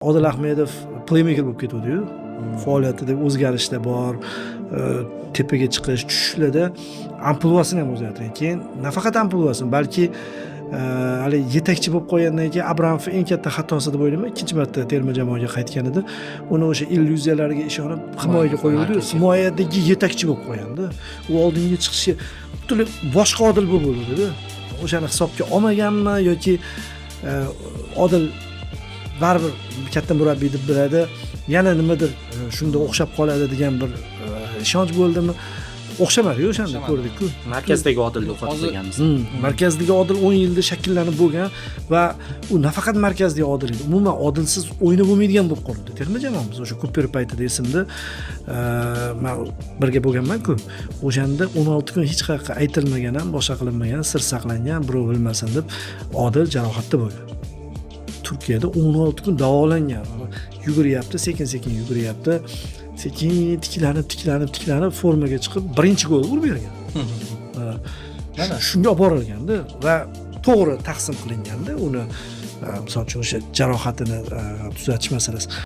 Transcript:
Odil Ahmedov playmaker bo'lib ketuvdi-yu. Faoliyatida o'zgarishlar bor, tepaga chiqish, tushishlarda ampluasini ham o'zgartirgan. Keyin nafaqat ampluasini, balki haligi yetakchi bo'lib qolgandan keyin Abramov eng katta xatosi deb o'ylayman, ikkinchi marta terma jamoaga qaytganida uni o'sha illyuziyalarga ishonib himoyaga qo'yuvdi. Himoyadagi yetakchi bo'lib qolganda, u oldinga chiqishi butunlay boshqa Odil bo'lib bo'ldi-da. O'shani hisobga olmaganmi yoki Odil baribir katta murabbiy deb biladi, yana nimadir shunda o'xshab qoladi degan bir ishonch bo'ldimi? O'xshamadi-yu o'shanda, ko'rdik-ku. Markazdagi Odilni yo'qotib qo'yganmiz. Markazdagi Odil 10 yilda shakllanib bo'lgan va u nafaqat markazdagi Odil edi, umuman Odilsiz o'ynab bo'lmaydigan bo'lib qoldi terma jamoamiz. O'sha Kuper paytida esimda, man birga bo'lganman-ku. O'shanda 16 kun hech qayerga aytilmagan ham, boshqa qilinmagan, sir saqlangan, birov bilmasin deb Odil jarohatda bo'lgan. Turkiyada 16 kun davolangan. Yuguryapti, sekin-sekin yuguryapti. Sekin tiklanib, tiklanib, tiklanib formaga chiqib birinchi gol urib bergan. Mana. Shunga olib borilganda va to'g'ri taqsim qilinganda uni, misol uchun, o'sha jarohatini tuzatish masalasi.